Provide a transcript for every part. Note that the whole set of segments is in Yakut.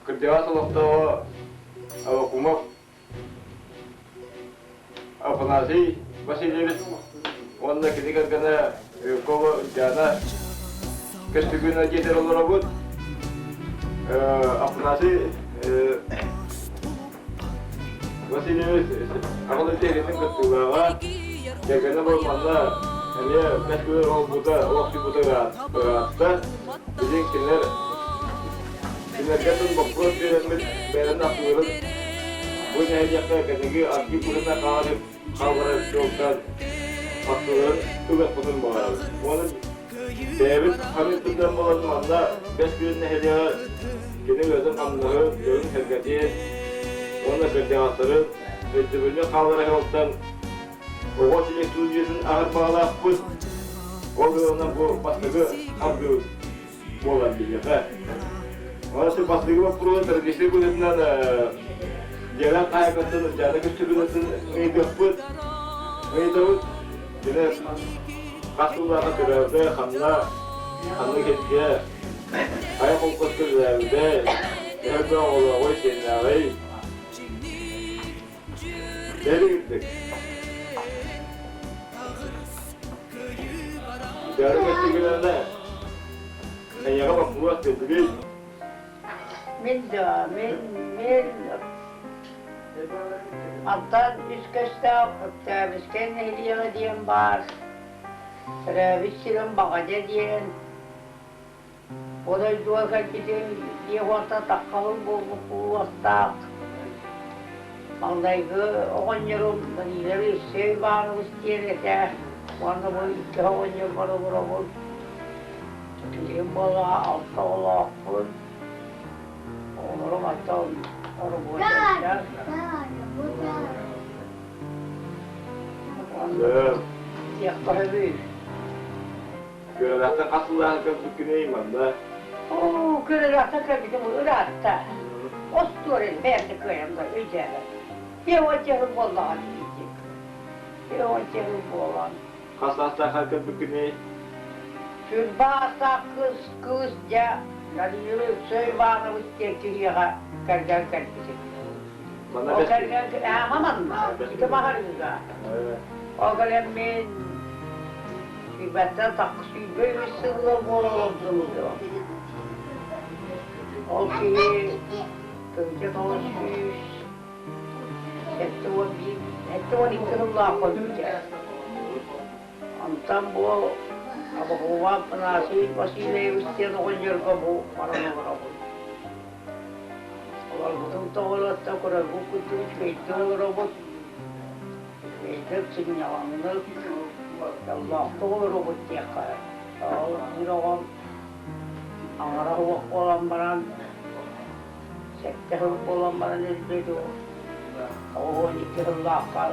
Кырдьаҕас олохтооҕо Авакумов Афанасий Васильевич уонна кини кэргэнэ Рюкова Ульяна Көстүгүнэ дьиэтэр олоробут. Афанасий Васильевич Аҕа дойду кыттыылааҕа, кэргэнэ буолан манна эмиэ бэс күнүн олбута, олохсуйбута ыраатта. Билигин кинилэр кинилэргэ тыл боппуруос биэрэммит бэйэлэрин ахтыыларын бу нэһилиэккэ кэнники архив быһыытынан хаалар хаалларар сыалтан ахтыыларын ылыахпытын баҕарабыт. Уонна Бэйэбит ханыыппытынан буолан манна Бэс Күөл нэһилиэгэр кини үлэтин-хамнаһын, дьонун-сэргэтин уонна кырдьаҕастарын өйдөбүнньүк хааллара сылтан оҕо телестудиятын аһар баҕалаахпыт. Ол ыалынан бу бастакы хардыы буолар биһиэхэ. Онон бастакы боппуруоһу традиция быһыытынан дьиэлээх хаһаайкаттан Ылдьаана Көстөкүүнэттэн ыйытыахпыт. Ыйытабыт. Кини хас сыллааҕы төрөөбүтэ, ханна, ханнык сиргэ, хайа холкуоска үлэлээбитэ, төһө элбэх оҕолооҕуй, сиэннээҕий? Бэригирдик. Ылдьаана Көстөкүүнэбинэ эйиэхэ боппуруос биэрдибит. Мин да, мин, мин Мантан үс көстөөх Өктөөбүскэй нэһилиэгэ диэн баар. Төрөөбүт сирим Баҕадьа диэн. Бу дойдуга кэлбитим биир уонтан таххабын буолбут куулуохтаах. Маҥнайгы оҕонньорум Данилов Евсей Иванович диэн этэ. Уонна бу икки оҕонньорбор олоробун. Билигин буоллаҕа алта оҕолоохпун. Оҕолорум оттон оробуочайдар. Диэххэ сөбүй? Күөрэлээхтэн хас сыллааҕы кэлбиккиний манна? Оо, күөрэлээхтэн кэлбитим ыраатта. Остуоруйа бэйэм да кыайан да өйдөөбөт. Пиэуонча сыл буоллаҕа дии. Пиэуонча сыл буолан. Хас саастааххар кэлбиккиний? Сүрбаастаах кыыс, кыыс дьэ Данила Өксөй Иванович диэн киһиэхэ кэргэн кэлбитим. Ол кэргэн ааҕа манна, ити Маһарыыга. Ол кэлэн мин сүүрбэттэн тахса 23 сылга буола олордум дуо. Ол киһи 1900 71, 72 сыллаах өлбүтэ. Онтон бу Абакуба Афанасий Васильевич диэн оҕонньорго бу баран олоробун. Олорбутум тоҕолотто көрөрбүт курдук үчүгэйдик олоробут. Үчүгэйдик сынньалаҥнык, дьоллоохтук олоробут диэххэ. Ол биир оҕом аҥара уох буолан баран Сэттэ сыл буолан баран өлбүт 92 сыллаахха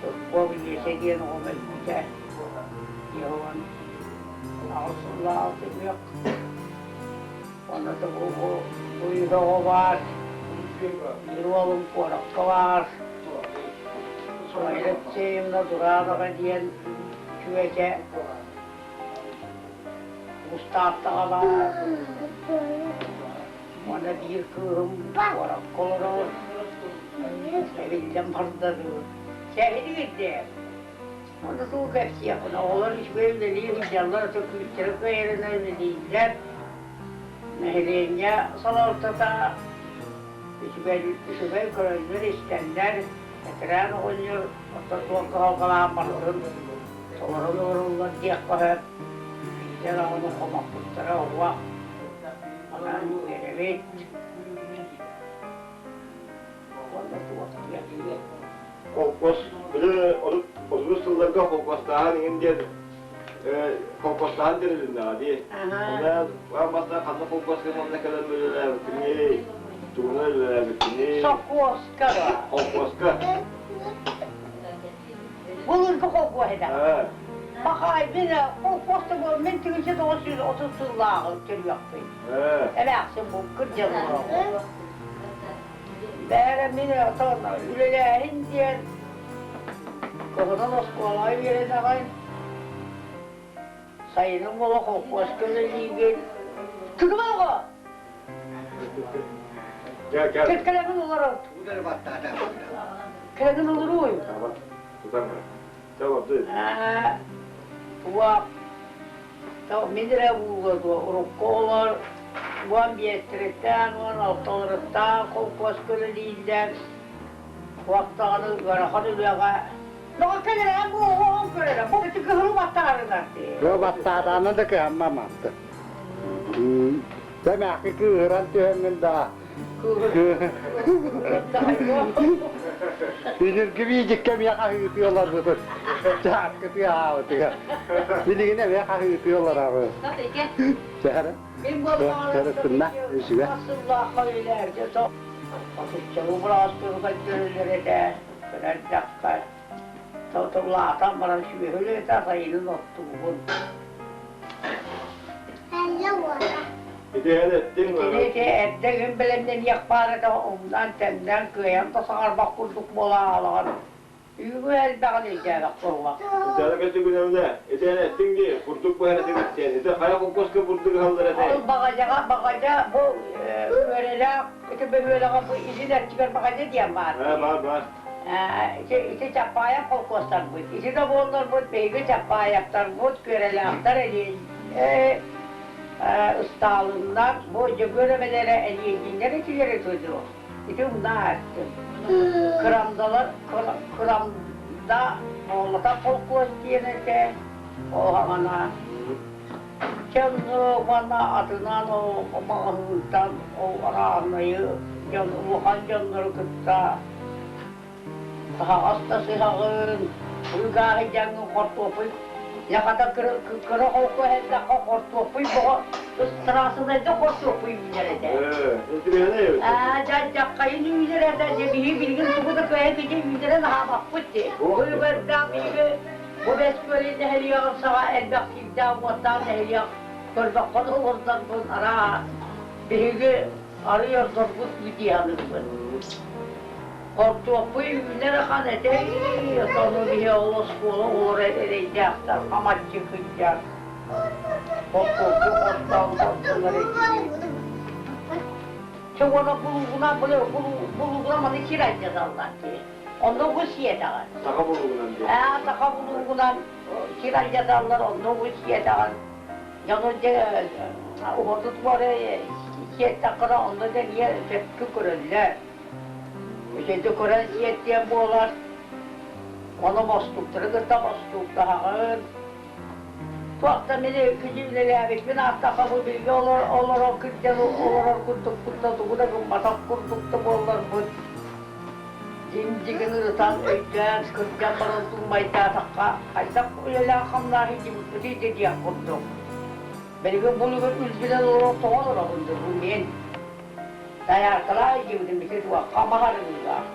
Сурков Илиэсэ диэн оҕом өлбүтэ. 58 сыллааҕы түмүк. Онно бу үһү оҕо баар, биир уолум куоракка баар. Майра Алексеевна Дуранова диэн чүөчэ Устааттаҕа баар. Уонна биир кыыһым куоракка олорор. Эбиллэн барда дуу. Сэһини ирдээр. Уонна тугу кэпсиэхпин, оҕолор үчүгэй үлэлии сылдьаллар, ото күүстэрэ кыайарынан үлэлииллэр. Нэһилиэнньэ салалтата үчүгэй, үчүгэй көрөллөр-истэллэр. Бэтэрээн оҕонньор оттон туох кыһалҕалаах барытын толорон олороллор диэххэ сөп. Биирдэ даҕаны хомоппуттара уһуох. Онон үөрэбит. Уонна туох диэн. Холкуос били отут сылларга холкуостааһын иҥин диэн холкуостааһын тэрилиннэҕэ дии. Онно бастаан ханна холкуоска манна кэлэн үлэлээбиккиний, тугунан үлэлээбиккиний? Сопхуоска да. Холкуоска. Былыргы холкуос этэ. Пахай, мин холкуоста мин 1930 сыллааҕы төрүөхпүн. Эмээхсин бу кырдьан олороҕун. Бээрэ мин отон үлэлээһин диэн кыһынын оскуолаҕа үөрэнэҕин, сайынын буола холкуоска үлэлиигин. Тыгын оҕо! Кэлэҥин олорор. Кэлэҥин олоруй. Туох мин эрэ ууга дуо урукку олор 15-тэриттэн 16-ларыттан холкуоска үлэлииллэр. Туох даҕаны ыарахан үлэҕэ Тоҕо кэлэрэ бу оҕоҕун көрөрө бу ити кыһыл баттаарынар дии. Бу баттаатаана да кыһаммаматты. Сэмээхи кыыһыран түһэҥҥин да Үнүргү биидьиккэ эмиэ хаһыытыы олорбутун. Чааскы тыаһаабытыгар. Билигин эмиэ хаһыытыы олоробун. Чэһэрэ. Мин буоллаҕына Үсүгэ. сыллаахха үлэлээргэ отуччалыы быраас көрүллэр этэ. Көрөрдөххө, тотулаатан баран сүөһүлүөтэ сайынын оттуубун. Итини ити эрдэ күн бэлэмнэниэх баар этэ, умнан-тэмнэн, кыайан да саҥарбат курдук буола хаалаҕын. Үүгү элбэҕин өйдөөбөх буолуох. Итини эттиҥ дии, бурдук быһар этибит диэн. Ити хайа холкуоска бурдук ыһаллар этэй? Ол баҕадьаҕа, баҕадьа бу үөрэлээх ити бөһүөлэҕэ бу илин өттүгэр баҕадьа диэн баар. Баар, баар. Ити, ити Чаппаайап холкуостарбыт. Ити да буолларбыт биһиги Чаппаайаптарбыт, Күөрэлээхтэр Ыстаалыннар, бу Дьөгүөр эбэлэрэ Элиэдьиннэр итилэри тудуо. Ити умнаа аттым. Кырамдалар, Кырамда Моолота холкуос диэн этэ. Оһаҕана. Чэ, уонна атынан маҕаһыынтан ол араанайы дьон улахан дьоннору кытта таһаҕас да сыһаҕын, быыгааһы дьаҥҥын хортуоппуй Яхата кыра холку элбэххэ хортуоппуй боҕо ыстараасынайда хортуоппуй үүнэр этэ. Интириэһинэй. Аа, дьадьаххайын үүнэр этэ. Дьэ, биһи билигин тугу да кыайан кичи үүнэрин аһаабаппыт дии. Бу үлүгэрдээх биһиги Бу Бэс Күөлүн нэһилиэгин саҕа элбэх сирдээх-уоттаах нэһилиэк көрбөххө да олордорбун араа биһиги арый ордорбут дии саныыбын. Хортуоппуй үүнэр ахан этэй, ону биһи ол оскуола оҕолоро эрэйдээхтэр, хамаччы кырдьар. Хортуоппуй хостоон хордулар этии. Чэ уонна булуугунан, булуугунан маны сир алдьаталлар дии. Онно бу сиэтэҕин. Саха булуугунан диэн. Ээ, саха булуугунан сир алдьаталлар, онно бу сиэтэҕин. Дьону дьэ уһатыт бары сиэттэххинэ онно дьэ эмиэ сөпкө көрөллөр. Үчүгэйдик көрөн сиэттиэн буолар. Ону бостууктары кытта бостууктаһаҕын. Туох да мини күнү үлэлээбиппин ааттахха бу бииргэ олорор кырдьан олорор курдукпут да тугу да гымматах курдук да буолларбыт дьиҥ-дьигин ырытан өйдөөн кырдьан баран туумайдаатахха хайдах үлэлээх-хамнаах илдьибиппитий да диэх курдук. Билигин булугар үлбүнэн олорор тоҕо олоробун да бу мин. Дайааркалаах илдьибитим ити туохха баҕарыылаах.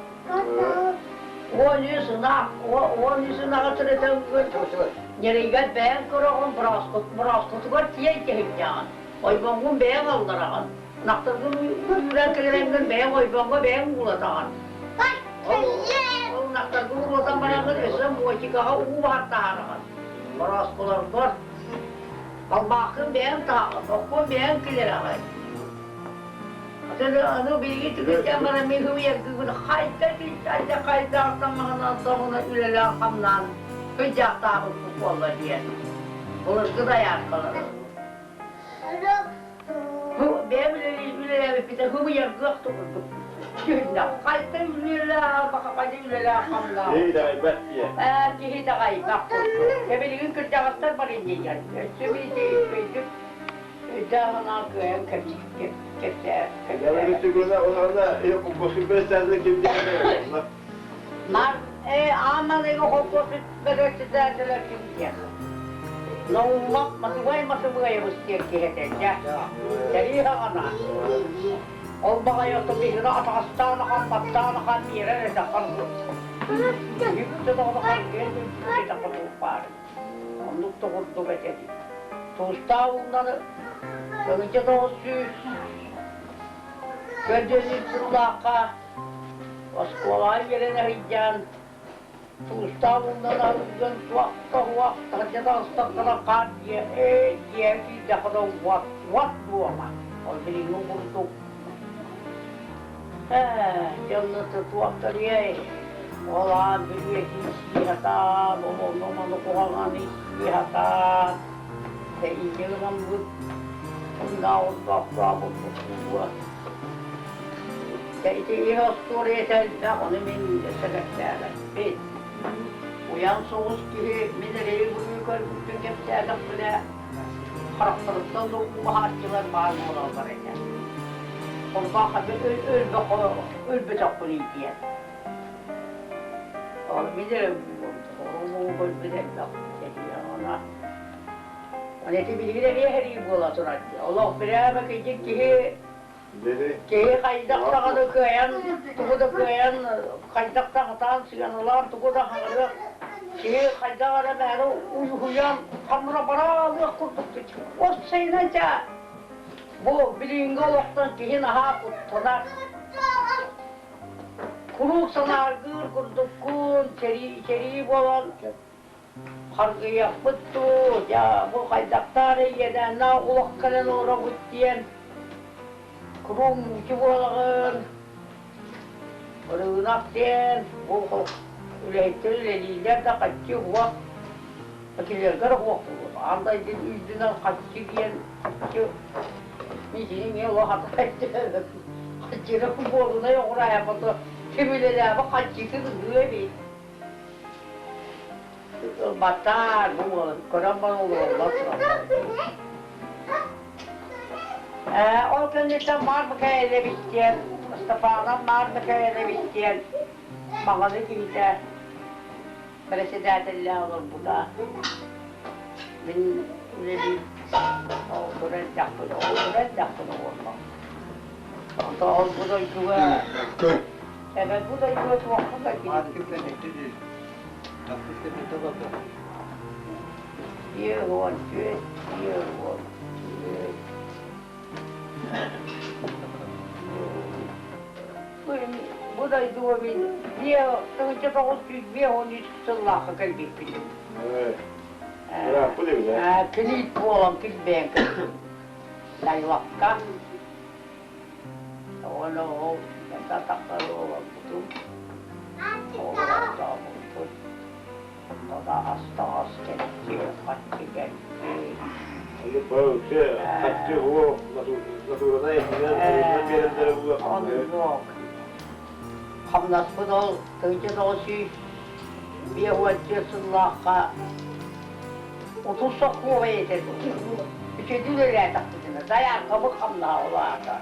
13 ынах, 13 ынаҕы төрөтөҥҥүн ньирэйгэр бэйэҥ көрөҕүн, борооскутугар тиийэн кэһинньэҕин, ойбоҥҥун бэйэҥ аллараҕын, ынахтаргын үүрэн кэлэрэҥҥин бэйэҥ ойбоҥҥо бэйэҥ уулатаҕын. Ол ынахтаргын уулатан бараҥҥын өссө муочикаҕа уу баһар таһаараҕын. Борооскуларгар балбааххын бэйэҥ таһаҕын, оккун бэйэҥ килэрэҕин. Аны биһиги түгүтэн баран мин хымыйаргыбын хайда кийтайда хайдаахтаммаҕынан тоҕуна үлэлээн-хамнаан кыдьаахтаабыппыт буолла диэн. Былыргы дайааркалары. Бэйэм үлэлээбиппитэ хымыйаргыах курдук. Түһүннэх. Хайда үлэлээх, баха хайда үлэлээх-хамнаан. Киһи итэҕэйбэт диye. Ээ, киһи итэҕэйбэт курдук. Билигин кырдьаҕастар бар иннигэр. Өссө биир Өйдөөх-санаа кыайан Аан маҥнайгы холкуос председателэ ким диэн? Наумов Матыбай Матыбаевич диэн киһи этэ дьэ. Сэрии саҕана. Ол баҕайы биһиги атаҕастаан ахан, баттаан ахан биэрэр этэ Үксэ тоҕо харгыйан этэ баар. Оннук да курдук этэ дии. Туустаах ууннары 1900 көрдөрүүт сыллаахха оскуолаҕа үөрэнэ сылдьан туустаах ууннан аһыллан туохха уох таһырдьа таҕыстаххына хаар дьиэ дьиэ киирдэххинэ уот уот буола. Ол билиҥҥи курдук. Ээ, дьонно туохтарыай, Уолаан бүрүөтүү сии сатаан, ону-маны куһаҕаны сии сатаан, тэйиинньэ гынаммыт, уннаах-урдаахтаабыппыт буолуо. Дьэ ити иһэ остуоруйата элбэх, ону мин өссө кэпсээбэппин. Уйан соҕус киһи мин эрэйи-буруйу көрбүппүн кэпсээтэхпинэ, харахтарыттан да убаһааччылар баар буолаллар этэ. Холбоох өлбөтөхпүн диэн. Ол мин эрэ уу көрбүт элбэх сэтиэҕэ. Аны ити билигин эмиэ сэрии буола турар дии. Олох бирээбэ кыйдык киһи киһи хайдах даҕаны кыайан тугу да кыайан хайдах да хатаан сыаналаан тугу да хаҥырыах киһи хайдах эрэ мээнэ уйуһуйан хамра бараалыах курдук уопсайынан дьэ бу билиҥҥи олохтон киһи наһаа куттанар. Куруук санааргыыр курдуккун, сэрии, сэрии буолан харгыйахпыт дуу, дьэ бу хайдахтаах иэдээннээх олох кэлэн олоробут диэн куруук муучу буолаҕын. Ырыынак диэн бу үлэһиттэр үлэлииллэр да хаччы уох кинилэргэ эрэ уох буолуо. Аан дойду үрдүнэн хаччы диэн хаччы Митини эмиэ олох хаччыны буолунай оҕураайаппыт ким үлэлээбит хаччытын ыһыа эбит. Ылбаттаар бу уолун көрөн баран олороллор тураллар. Ээ, ол кэнниттэн Маар Микаэлевич диэн, Степанов Маар Микаэлевич диэн маҕаны киһитэ председателлээх олорбута. Мин үлэлиир ол көрө эрдэхпинэ, ол көрө эрдэхпинэ уоллаах. Онтон ол бу дойдуга эбэ бу дойдуга туохха да кини 54, 54. Бу дойдуга мин 1953 сыллаахха кэлбиппин. Килиит буолан килбээн кэлбит. Сайылакка. Ону ол тахсар олорбутум. Олордообуппут. Онно да ас-таҥас кэлчи, хаччы кэлчи. Хаччы уо натуранай этинэн биэрэллэрэ буолуо. Оннук. Хамнаспыт ол 1954 сыллаахха 30 сокуобай этэ Үчүгэй үлэлээтэхпитинэ дайааркабыт хамнаһа улаата.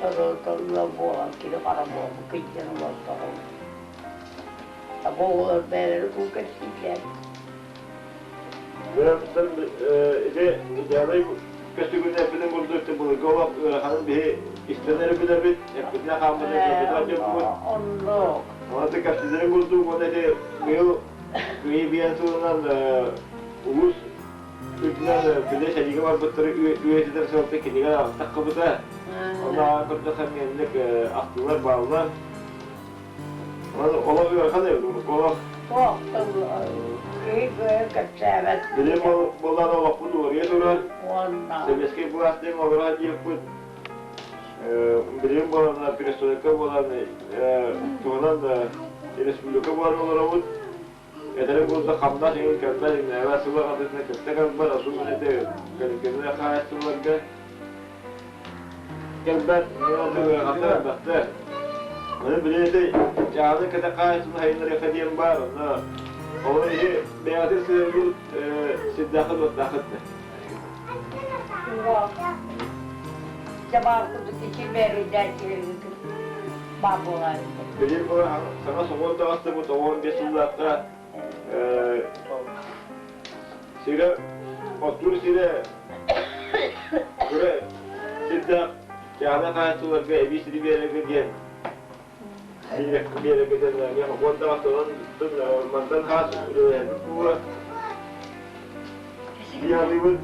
Ыал буолан кини хара буолбут кыйдьан олордоҕум. Бу оҕолор бэйэлэрэ тугу кэпсииллэр? Ити идеалай көстүгүнэ эппитин курдук былыргы олох ыараханын биһи истэн эрэ билэбит, эппитинэ хааммытын көрбүтэ дьоммут. Оннук. Онон кэпсиилэрин курдук уонна ити быйыл кыайыы биэн сылынан улуус үрдүнэн били сэриигэ барбыттары үйэтитэр сылтан кинигэ ааҕыстаххыбыта. Онно көрдөххө эмиэнник ахтыылар бааллар. Олох ыарахан эбит урукку олох. Туох киһи кыайан кэпсээбэт. Билим буоллар олохпут уларыйа турар. Уонна Сэбиэскэй былаас диэн олорор диэппит. Билим буолан перестройка буолан туһунан республика буолан олоробут. Эдэрим курдук хамнас иҥин кэлбэт, иҥнээбэт сыла хатытына кытта кэлбэт, особенно ити кэликкэннэ хаһаайыстыбаларга кэлбэт, ыарахаттар элбэхтэр. Аны били ити чааны кэтэх хаһаайыстыбаны сайыннарыахха диэн баар, онно ол иһи бэйэҕитин сыһыарбыт сирдээххит-уоттааххыт да. Дьабаар курдук ичи бээрийдээччилэрин баар буолаар. Билим бу саҥа собуот таҕыстыбыт 15 сыллаахха сирэ оттуур сирэ кыра сирдээх чааһынай хаһаайыстыбаларга эбии сири биэрэргэ диэн биэрэргэ диэн уон таҕыстынан мантан хаас үлэлээбит буолуо дии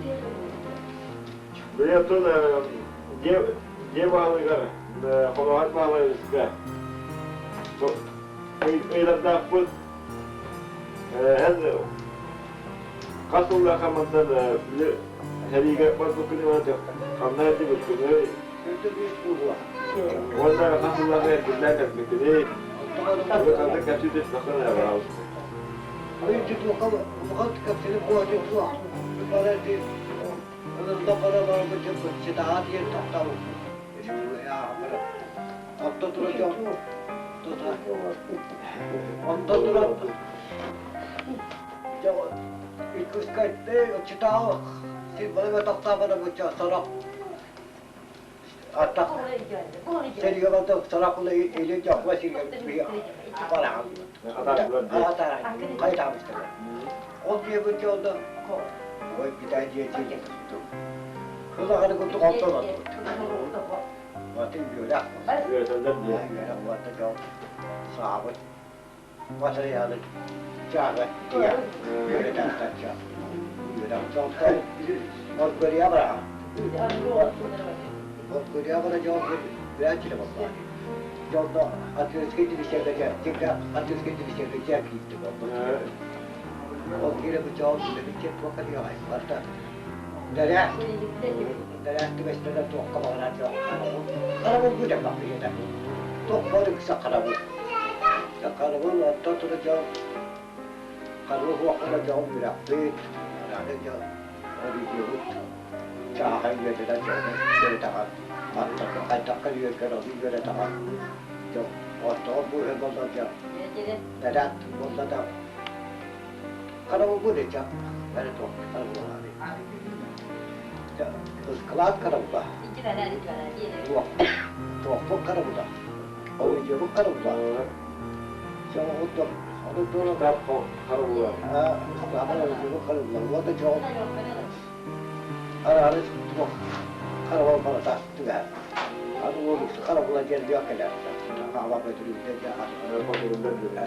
Бэйэтин дьиэ баһылыгар Холоһот Баһылайбыска ыйдардаахпыт. Эн хас сыллаахха мантан сэриигэ барбыккын ханна эрдибиккиний? Уонна хас сыллаах эргиллээн кэлбиккиний? Ханна кэпсии түспэххин эрэ барабыт. Үөрэтэллэр дии. Штаб харабыла. Хотугундар дии.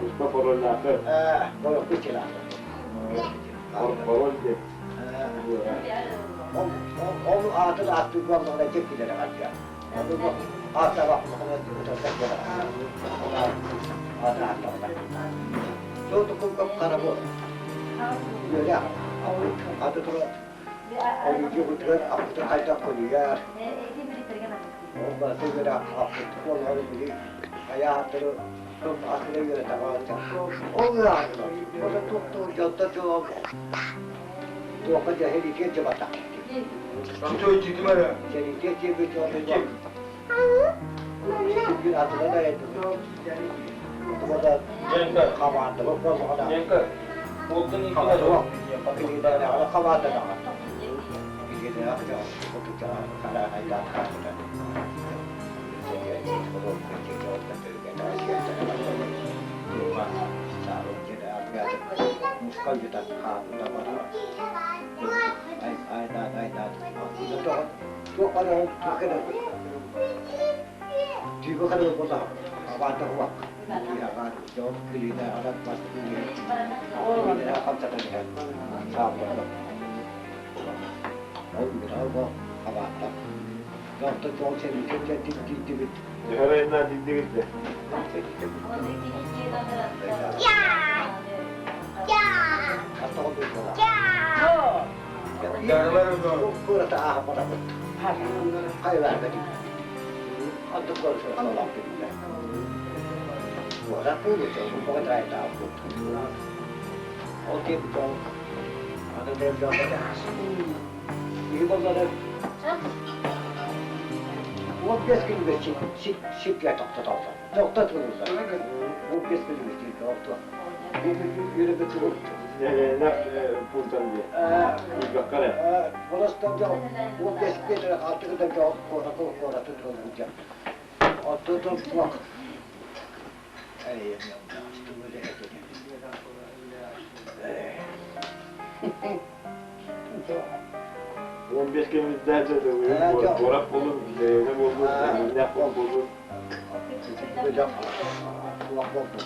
Туспа парольнаахы. Пароль диэн. Төһө айаннаан тиийдигит да? 15 күнүгэр сиргэ тохтотоллор. Тохтотуллар. 15 күнүгэр сиргэ ортуо. Үөрөбүт Нэһилиэнньэлээх пунктан диye. Куйбакка эрэ. Волостан 15 метр алтыгыда куораты куораты туруллубут. Оттон туох 15 кэмиздээх куорат буолун, дэриэбинэ буоллун, нэһилиэнньэлээх пуун буоллун. Ыраах буолуо.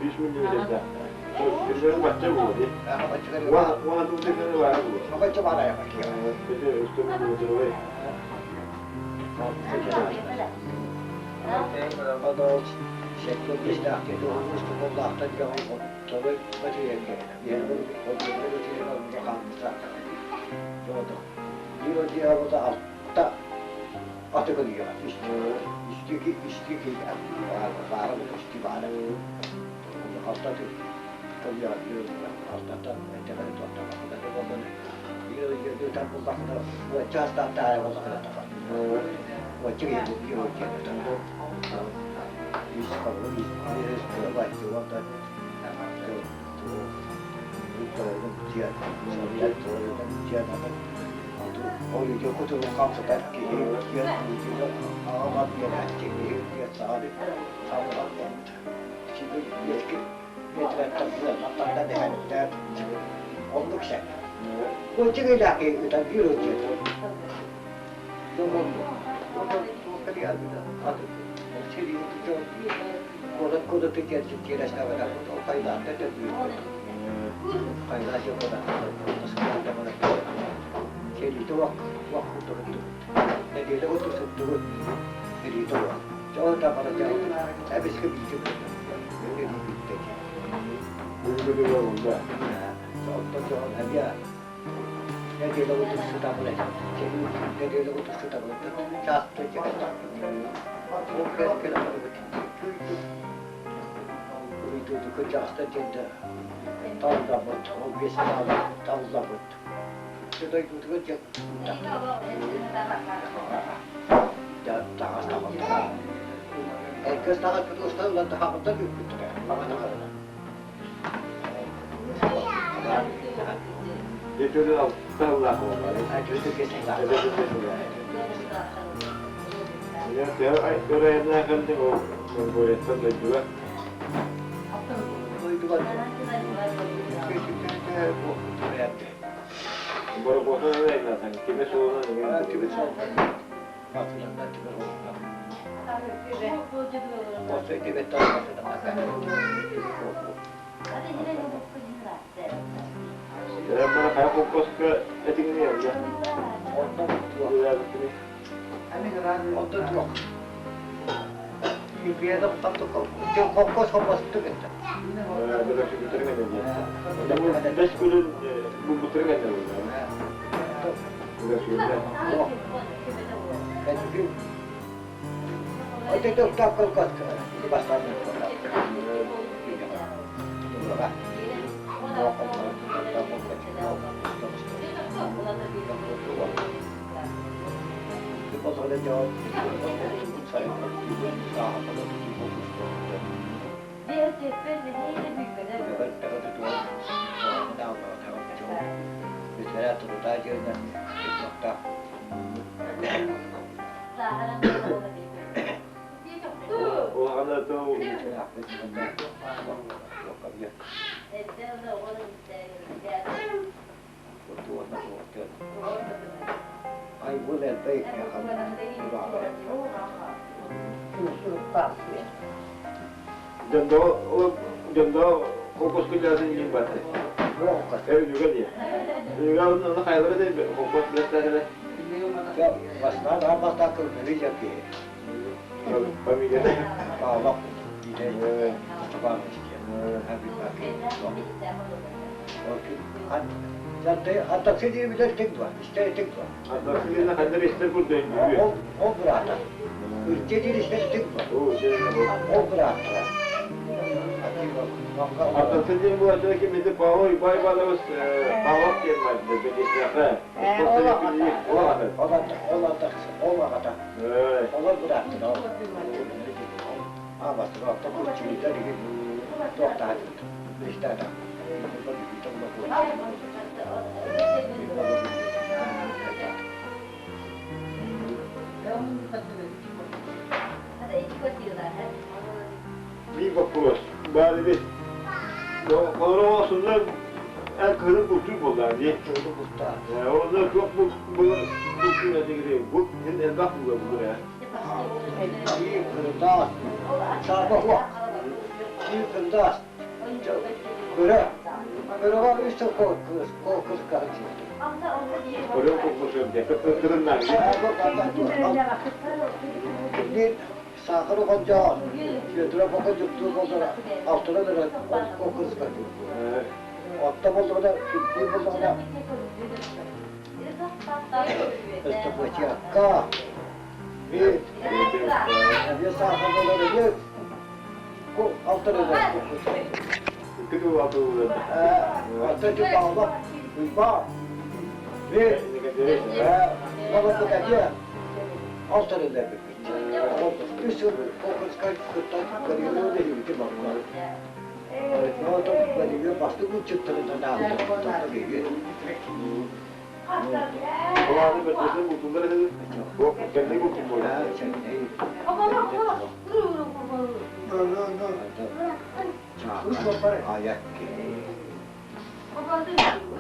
Үс миллиметрдээх. Күннэрин бачча буолуо дии. Уон тылдык баара буолуо. Бете үстө миллиметровой. Бүгүн oldu. Жетөлүн алта сыллаах буолла. Я өр айаннаах кэлдиҥ ол Монголияттан дойдуга. Борокуотун айаннаатаҥ кими суолунан Бара хайа холкуоска этиҥни эллэ. Үлэлээбиккиний? Бэс күнүн булбуттарын кэннэ Улахан то Дьондо дьондо холкуос күллээсин иин барды. Өйүгэ дии. Өйүгэ онно хайалары да холкуос билэстээхилэ. Бастаан бастаан кылгыры дьэки. Фамилия. Павлов. Аттаксы хандар истер курдук. Ол быраата. Үрдэ диир истэр тик Ол бырааттара. Аттаксы диэн буолаччы ким ити Павел Ибай Иванович Павлов диэн барды билиэхэ. Ол аҕата. Ол ол аҕата. Ол бырааттара. Биир боппуруос баар эбит. Холоро осунна эн кыһын бултуур буоллаҕа дии. Онно туох бу бултуур этигири бу син элбэх була бугур ээ. Орел кокосуом диye. Кырыннан. Сахар оҕонньор, Федоров оҕонньоттуу боллора, алтынан эрэ ол кырыска Отто боллоҕуна, сүрдүү боллоҕуна, Өстөпөтиакка, бит, эмиэ саахар боллор эмиэ алтан эрэ Икки тыл алты ылар. Оттон Павлов, Уйбаан, бит, Молодо алтан эрэ Үс сыл кокуска кытта карьера дэһибити барбар. Оттон карьера бастык учуттарынан аахтар. Оланы бөтөсүн бултулар этэ. Бу кэннэ бултун буолар.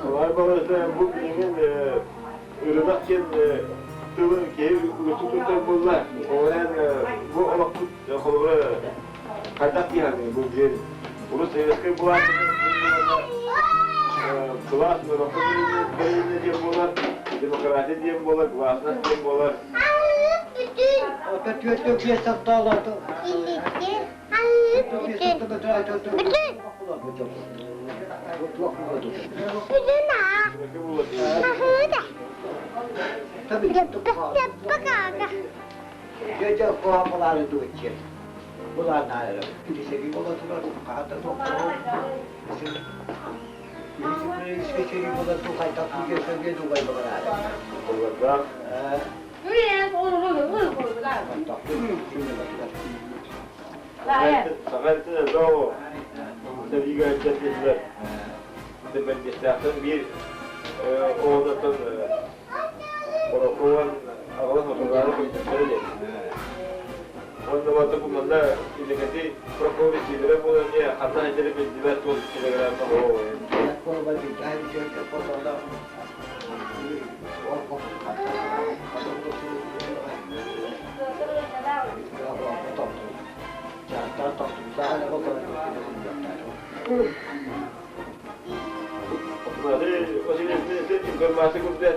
Олар баласы бу билигин ырынак диэн тылын киһи үгүстүк туттар буолла. Ол бу олохпут холобура хайдах диэхэ бу диэн урут советскай былаас кылаас норуокка бэрилиннэ диэн буолар, демократия диэн буолар, гласность диэн буолар. Олордаах. Саха элбэх сэриигэ этиллэр. Бэрдиэстээхтэн биир оҕототтон Орокуон аҕалан отугаары көрдөхтөрө диэн. Уонна барыта бу манна Иннокентий Прокопьевич Сидоров буолан дьэ ханна сылдьара биллибэт туол телеграмма Информация курдук